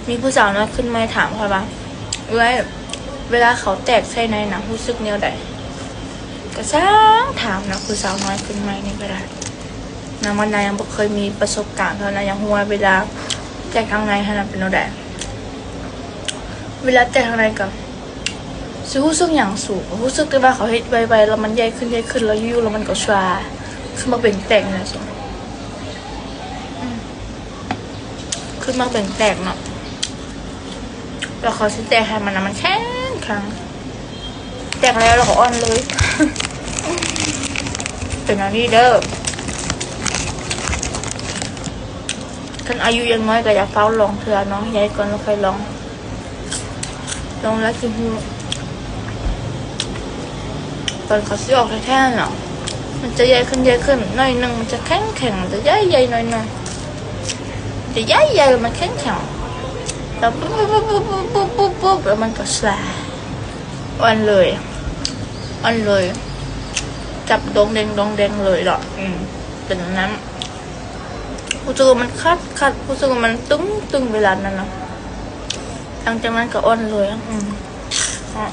ມີຜູ້ສາວນ້ອຍຂຶ້ນໃໝ່ຖາມຂ້ອຍວ່າ ເອື້ອຍ ເວລາເຂົາແຕກໃສ່ໃນນະ ຮູ້ສຶກແນວໃດ? ກໍຊ່າງຖາມນະ ຜູ້ສາວນ້ອຍຂຶ້ນໃໝ່ນີ້ກໍໄດ້ນະ ມັນນາຍັງບໍ່ເຄີຍມີປະສົບການເທົ່ານັ້ນ ຍັງຮູ້ວ່າເວລາແຕກທາງໃນຫັ້ນນະເປັນແນວໃດ. ເວລາແຕກທາງໃນກໍຊິຮູ້ສຶກຫຍັງສູງ ຮູ້ສຶກແຕ່ວ່າເຂົາເຮັດໄວໆ ແລ້ວມັນໃຫຍ່ຂຶ້ນ ໃຫຍ່ຂຶ້ນ ແລ້ວຢູ່ໆ ແລ້ວມັນກໍຊາ ຄືໝາກເບັງແຕກນີ້ນະສູງ. ອືມ ຄືໝາກເບັງແຕກເນາະ ແລ້ວເຂົາຊິແຕກໃຫ້ມັນນະ ມັນແຂງແຂງ ແຕກແລ້ວ ແລ້ວກໍອ່ອນເລີຍ ເປັນແນວນີ້ເດີ. ຄັນອາຍຸຍັງນ້ອຍກໍຢ່າຟ້າວລອງເທື່ອເນາະ ໃຫຍ່ກ່ອນແລ້ວຄ່ອຍລອງ ລອງແລ້ວຊິຮູ້ ຕອນເຂົາຊິອອກແທ້ໆເນາະ ມັນຈະໃຫຍ່ຂຶ້ນ ໃຫຍ່ຂຶ້ນໜ້ອຍໜຶ່ງ ມັນຈະແຂງໆ ມັນຈະໃຫຍ່ໆ ໜ້ອຍໜຶ່ງ ຈະໃຫຍ່ໆ ແລ້ວມັນແຂງໆ ແລ້ວປຸບໆໆໆ ແລ້ວມັນກໍຊາ ອ່ອນເລີຍ ອ່ອນເລີຍ ຈັບດົງເດັງ ດົງເດັງເລີຍເນາະ. ອືມ ເປັນແນວນັ້ນ ຮູ້ສຶກວ່າມັນຄັດໆ ຮູ້ສຶກວ່າມັນຕຶງໆ ເວລານັ້ນນະ ຫຼັງຈາກນັ້ນກໍອ່ອນເລີຍ. ອືມ ເນາະ